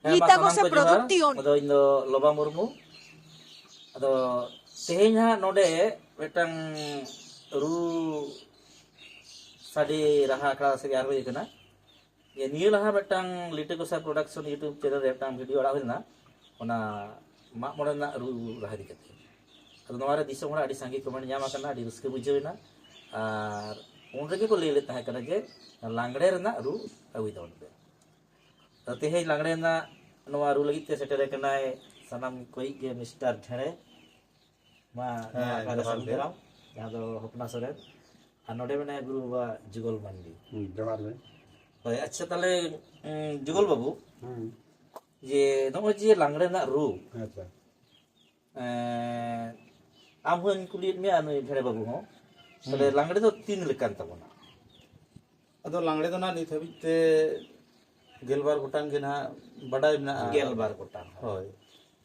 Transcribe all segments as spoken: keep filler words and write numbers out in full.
ᱟᱭᱢᱟ ᱥᱟᱱᱟᱢ ᱠᱚ ᱡᱚᱦᱟᱨ᱾ Producción. ᱟᱫᱚ ᱤᱧ ᱫᱚ ᱞᱚᱵᱟ ᱢᱩᱨᱢᱩ᱾ ᱟᱫᱚ ᱛᱮᱦᱮᱧ ᱦᱟᱸᱜ ᱱᱚᱰᱮ ᱢᱤᱫᱴᱟᱝ ᱨᱩ ᱥᱟᱰᱮ ᱨᱟᱦᱟ ᱟᱠᱷᱲᱟ ᱥᱮ ᱟᱨ ᱦᱩᱭ ᱟᱠᱟᱱᱟ᱾ ᱡᱮ ᱱᱤᱭᱟᱹ ᱞᱟᱦᱟ ᱢᱤᱫᱴᱟᱝ ᱞᱤᱴᱟᱹ ᱜᱚᱸᱥᱟᱭ ᱯᱨᱚᱰᱟᱠᱥᱚᱱ YouTube ᱪᱮᱱᱮᱞ ᱨᱮ ᱢᱤᱫᱴᱟᱝ ᱵᱷᱤᱰᱤᱭᱳ ᱟᱲᱟᱜ ᱦᱩᱭ ᱞᱮᱱᱟ, ᱚᱱᱟ ᱢᱟᱜ ᱢᱚᱬᱮ ᱨᱮᱱᱟᱜ ᱨᱩ ᱨᱟᱦᱟ ᱤᱫᱤ ᱠᱟᱛᱮ᱾ ᱟᱫᱚ ᱱᱚᱣᱟ ᱨᱮ ᱫᱤᱥᱚᱢ ᱦᱚᱲᱟᱜ ᱟᱹᱰᱤ ᱥᱟᱸᱜᱮ ᱠᱚᱢᱮᱱᱴ ᱧᱟᱢ ᱟᱠᱟᱱᱟ, ᱟᱹᱰᱤ ᱨᱟᱹᱥᱠᱟᱹ ᱵᱩᱡᱷᱟᱹᱣ ᱮᱱᱟ᱾ ᱟᱨ ᱩᱱ ᱨᱮᱜᱮ ᱠᱚ ᱞᱟᱹᱭ ᱞᱮᱫ ᱛᱟᱦᱮᱸ ᱠᱟᱱᱟ ᱡᱮ ᱞᱟᱜᱽᱲᱮ ᱨᱮᱱᱟᱜ ᱨᱩ ᱟᱹᱜᱩᱭ ᱛᱟᱵᱚᱱ ᱯᱮ᱾ ᱟᱫᱚ ᱛᱮᱦᱮᱧ ᱞᱟᱜᱽᱲᱮ ᱨᱮᱱᱟᱜ ᱱᱚᱣᱟ ᱨᱩ ᱞᱟᱹᱜᱤᱫ ᱛᱮ ᱥᱮᱴᱮᱨ ᱟᱠᱟᱱᱟᱭ ᱥᱟᱱᱟᱢ ᱠᱚᱭᱤᱡ ᱜᱮ ᱢᱤᱥᱴᱟᱨ ᱰᱷᱮᱬᱮ᱾ ᱢᱟ ᱱᱚᱣᱟ ᱦᱮᱸ, ᱟᱠᱷᱲᱟ ᱨᱮ ᱡᱚᱦᱟᱨ ᱥᱟᱹᱜᱩᱱ ᱜᱮ᱾ ᱫᱟᱨᱟᱢ, ᱡᱟᱦᱟᱸ ᱫᱚ ᱦᱚᱯᱱᱟ ᱥᱚᱨᱮᱱ᱾ ᱟᱨ ᱱᱚᱰᱮ ᱢᱮᱱᱟᱭᱟ ᱜᱩᱨᱩ ᱵᱟᱵᱟ ᱡᱩᱜᱚᱞ ᱢᱟᱱᱰᱤ᱾ ᱦᱩᱸ, ᱡᱚᱦᱟᱨ ᱜᱮ᱾ ᱦᱳᱭ, ᱟᱪᱪᱷᱟ, ᱛᱟᱦᱞᱮ, ᱩᱸ, ᱡᱩᱜᱚᱞ ᱵᱟᱹᱵᱩ, ᱦᱩᱸ᱾ ᱡᱮ ᱱᱚᱜᱼᱚᱭ ᱡᱮ ᱞᱟᱜᱽᱲᱮ ᱨᱮᱱᱟᱜ ᱨᱩ, ᱟᱪᱪᱷᱟ᱾ ᱮᱸ, ᱟᱢ ᱦᱚᱸᱧ ᱠᱩᱞᱤᱭᱮᱫ ᱢᱮᱭᱟ, ᱱᱩᱭ ᱰᱷᱮᱬᱮ ᱵᱟᱹᱵᱩ ᱦᱚᱸ, ᱛᱟᱦᱞᱮ ᱦᱩᱸ᱾ ᱞᱟᱜᱽᱲᱮ ᱫᱚ ᱛᱤᱱ ᱞᱮᱠᱟᱱ ᱛᱟᱵᱚᱱᱟ? ᱟᱫᱚ ᱞᱟᱜᱽᱲᱮ ᱫᱚ ᱱᱟᱜ ᱱᱤᱛ ᱦᱟᱹᱵᱤᱡ ᱛᱮ ᱜᱮᱞᱵᱟᱨ ᱜᱚᱴᱟᱝ ᱜᱮ ᱱᱟᱜ ᱵᱟᱰᱟᱭ ᱢᱮᱱᱟᱜᱼᱟ᱾ ᱜᱮᱞᱵᱟᱨ ᱜᱚᱴᱟᱝ᱾ ᱦᱳᱭ᱾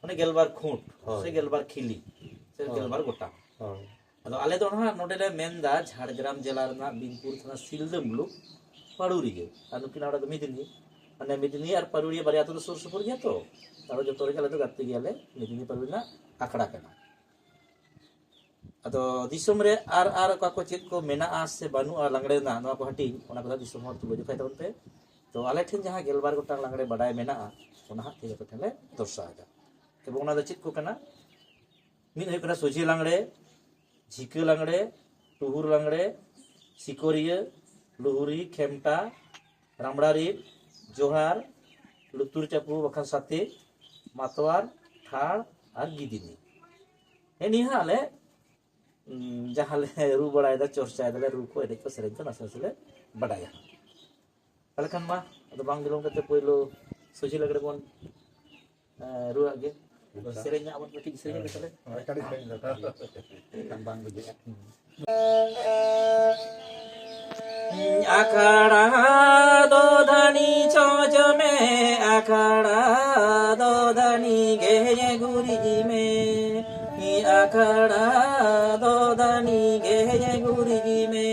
ᱢᱟᱱᱮ ᱜᱮᱞᱵᱟᱨ ᱠᱷᱩᱸᱴ, ᱦᱳᱭ᱾ ᱥᱮ ᱜᱮᱞᱵᱟᱨ ᱠᱷᱤᱞᱤ, ᱥᱮ ᱦᱳᱭ᱾ ᱜᱮᱞᱵᱟᱨ ᱜᱚᱴᱟᱝ᱾ ᱦᱳᱭ᱾ ᱟᱫᱚ ᱟᱞᱮ ᱫᱚ ᱱᱟᱦᱟᱜ ᱱᱚᱰᱮ ᱞᱮ ᱢᱮᱱᱫᱟ, ᱡᱷᱟᱲᱜᱨᱟᱢ ᱡᱮᱞᱟ ᱨᱮᱱᱟᱜ ᱵᱤᱱᱯᱩᱨ ᱛᱷᱟᱱᱟ ᱥᱤᱞᱫᱟᱹ ᱢᱩᱞᱩᱠ ᱯᱟᱹᱲᱩᱨᱤᱭᱟᱹ᱾ ᱟᱨ ᱱᱩᱠᱤᱱ ᱚᱲᱟᱜ ᱫᱚ ᱢᱤᱫᱱᱤ᱾ ᱢᱟᱱᱮ ᱢᱤᱫᱱᱤ ᱟᱨ ᱯᱟᱹᱲᱩᱨᱤᱭᱟᱹ ᱵᱟᱨᱭᱟ ᱟᱹᱛᱩ ᱫᱚ ᱥᱩᱨ ᱥᱩᱯᱩᱨ ᱜᱮᱭᱟ ᱛᱚ᱾ ᱟᱫᱚ ᱡᱚᱛᱚ ᱨᱮᱜᱮ ᱟᱞᱮ ᱫᱚ ᱜᱟᱛᱮ ᱜᱮᱭᱟᱞᱮ᱾ ᱢᱤᱫᱱᱤ ᱯᱟᱹᱲᱩᱨᱤᱭᱟᱹ ᱨᱮᱱᱟᱜ ᱟᱠᱷᱲᱟ ᱠᱟᱱᱟ᱾ ᱟᱫᱚ ᱫᱤᱥᱚᱢ ᱨᱮ ᱟᱨ, ᱟᱨ ᱚᱠᱟ ᱠᱚ ᱪᱮᱫ ᱠᱚ ᱢᱮᱱᱟᱜᱼᱟ ᱥᱮ ᱵᱟᱹᱱᱩᱜᱼᱟ ᱞᱟᱜᱽᱲᱮ ᱨᱮᱱᱟᱜ, ᱱᱚᱣᱟ ᱠᱚ ᱦᱟᱹᱴᱤᱧ, ᱚᱱᱟ ᱠᱚᱫᱚ ᱫᱤᱥᱚᱢ ᱦᱚᱲ ᱛᱩᱞᱟᱹ ᱡᱚᱠᱷᱟᱭ ᱛᱟᱵᱚᱱ ᱯᱮ᱾ ᱛᱚ ᱟᱞᱮ ᱴᱷᱮᱱ ᱡᱟᱦᱟᱸ ᱜᱮᱞᱵᱟᱨ ᱜᱚᱴᱟᱝ ᱞᱟᱜᱽᱲᱮ ᱵᱟᱰᱟᱭ ᱢᱮᱱᱟᱜᱼᱟ, ᱚᱱᱟ ᱦᱟᱸᱜ ᱛᱮᱦᱮᱧ ᱟᱯᱮ ᱴᱷᱮᱱ ᱞᱮ ᱫᱚᱨᱥᱟᱣ ᱮᱫᱟ᱾ ᱮᱵᱚᱝ ᱚᱱᱟ ᱫᱚ ᱪᱮᱫ ᱠᱚ ᱠᱟᱱᱟ? ᱢᱤᱫ ᱦᱩᱭᱩᱜ ᱠᱟᱱᱟ ᱥᱚᱡᱷᱮ ᱞᱟᱜᱽᱲᱮ, ᱡᱷᱤᱠᱟᱹ ᱞᱟᱜᱽᱲᱮ, ᱴᱩᱦᱩᱨ ᱞᱟᱜᱽᱲᱮ, ᱥᱤᱠᱚᱨᱤᱭᱟᱹ, ᱞᱩᱦᱩᱨᱤ, ᱠᱷᱮᱢᱴᱟ, ᱨᱟᱢᱲᱟ ᱨᱤᱫ, ᱡᱚᱦᱟᱨ, ᱞᱩᱛᱩᱨ ᱪᱟᱯᱩ ᱵᱟᱠᱷᱟᱱ ᱥᱟᱛᱮ, ᱢᱟᱛᱣᱟᱨ, ᱴᱷᱟᱲ ᱟᱨ ᱜᱤᱫᱤᱱᱤ᱾ ᱦᱮᱸ, ᱱᱤᱭᱟᱹ ᱦᱟᱸᱜ ᱟᱞᱮ, ᱩᱸ, ᱡᱟᱦᱟᱸ ᱞᱮ ᱨᱩ ᱵᱟᱲᱟᱭᱮᱫᱟ, ᱪᱚᱨᱪᱟᱭᱮᱫᱟᱞᱮ, ᱨᱩ ᱠᱚ, ᱮᱱᱮᱡ ᱠᱚ, ᱥᱮᱨᱮᱧ ᱠᱚ ᱱᱟᱥᱮ ᱱᱟᱥᱮ ᱞᱮ ᱵᱟᱰᱟᱭᱟ᱾ ᱛᱟᱦᱞᱮ ᱠᱷᱟᱱ ᱢᱟ, ᱟᱫᱚ ᱵᱟᱝ ᱵᱤᱞᱚᱢ ᱠᱟᱛᱮ ᱯᱳᱭᱞᱳ ᱥᱚᱡᱷᱮ ᱞᱟᱜᱽᱲᱮ ᱵᱚᱱ, ᱮᱸ, ᱨᱩᱣᱟᱜ ᱜᱮ᱾ ᱟᱪᱪᱷᱟ᱾ ᱥᱮᱨᱮᱧ ᱧᱚᱜ ᱟᱵᱚᱱ ᱠᱟᱹᱴᱤᱡ, ᱥᱮᱨᱮᱧ ᱠᱟᱛᱮ ᱞᱮ᱾ ᱦᱳᱭ, ᱠᱟᱹᱴᱤᱡ ᱥᱮᱨᱮᱧ ᱫᱚᱨᱠᱟᱨ᱾ ᱵᱟᱝ ᱵᱩᱡᱷᱟᱹᱜᱼᱟ᱾ ᱟᱠᱷᱲᱟ ᱫᱚ ᱫᱷᱟᱹᱱᱤ ᱪᱷᱚᱸᱪ ᱢᱮ, ᱟᱠᱷᱲᱟ ᱫᱚ ᱫᱷᱟᱹᱱᱤ ᱜᱮ ᱜᱩᱨᱤᱡ ᱢᱮ, ᱟᱠᱷᱲᱟ ᱫᱚ ᱫᱷᱟᱹᱱᱤ ᱜᱮ ᱜᱩᱨᱤᱡ ᱢᱮ᱾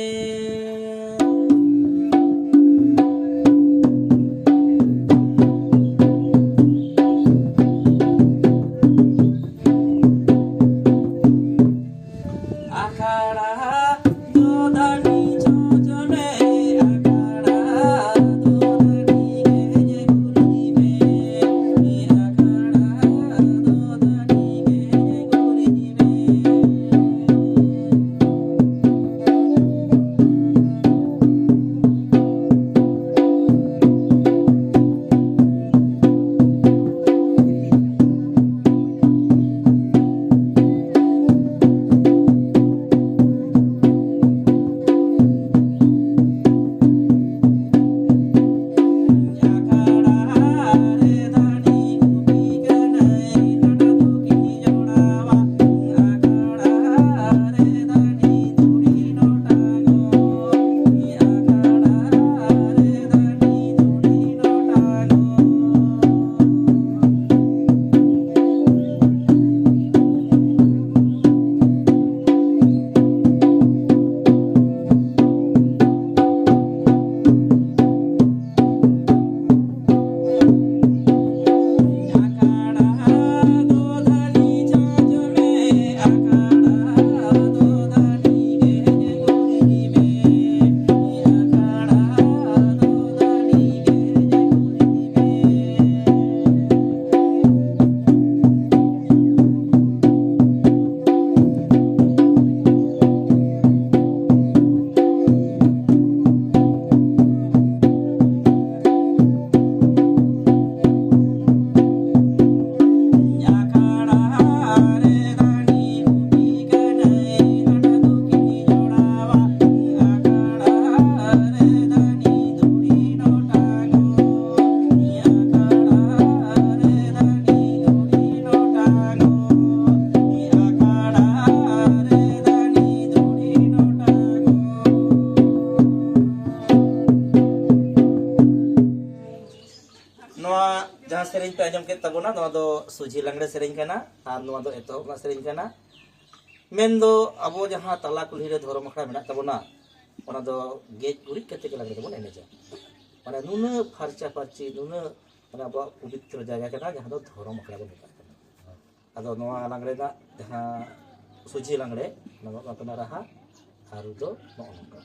ᱥᱮᱨᱮᱧ ᱯᱮ ᱟᱸᱡᱚᱢ ᱠᱮᱫ ᱛᱟᱵᱚᱱᱟ, ᱱᱚᱣᱟ ᱫᱚ ᱥᱚᱡᱷᱮ ᱞᱟᱜᱽᱲᱮ ᱥᱮᱨᱮᱧ ᱠᱟᱱᱟ᱾ ᱟᱨ ᱱᱚᱣᱟ ᱫᱚ ᱮᱛᱚᱦᱚᱵ ᱨᱮᱱᱟᱜ ᱥᱮᱨᱮᱧ ᱠᱟᱱᱟ᱾ ᱢᱮᱱᱫᱚ ᱟᱵᱚ ᱡᱟᱦᱟᱸ ᱛᱟᱞᱟ ᱠᱩᱞᱦᱤ ᱨᱮ ᱫᱷᱚᱨᱚᱢ ᱟᱠᱷᱲᱟ ᱢᱮᱱᱟᱜ ᱛᱟᱵᱚᱱᱟ, ᱚᱱᱟ ᱫᱚ ᱜᱮᱡ ᱜᱩᱨᱤᱡ ᱠᱟᱛᱮ ᱜᱮ ᱞᱟᱜᱽᱲᱮ ᱫᱚᱵᱚᱱ ᱮᱱᱮᱡᱟ᱾ ᱢᱟᱱᱮ ᱱᱩᱱᱟᱹᱜ ᱯᱷᱟᱨᱪᱟ ᱯᱷᱟᱨᱪᱤ, ᱱᱩᱱᱟᱹᱜ ᱢᱟᱱᱮ ᱟᱵᱚᱣᱟᱜ ᱯᱚᱵᱤᱛᱨᱚ ᱡᱟᱭᱜᱟ ᱠᱟᱱᱟ, ᱡᱟᱦᱟᱸ ᱫᱚ ᱫᱷᱚᱨᱚᱢ ᱟᱠᱷᱲᱟ ᱵᱚᱱ ᱢᱮᱛᱟᱜ ᱠᱟᱱᱟ᱾ ᱟᱫᱚ ᱱᱚᱣᱟ ᱞᱟᱜᱽᱲᱮ ᱨᱮᱱᱟᱜ ᱡᱟᱦᱟᱸ ᱥᱚᱡᱷᱮ ᱞᱟᱜᱽᱲᱮ, ᱱᱚᱣᱟ ᱨᱮᱱᱟᱜ ᱨᱟᱦᱟ ᱟᱨ ᱨᱩ ᱫᱚ ᱱᱚᱜᱼᱚ ᱱᱚᱝᱠᱟ᱾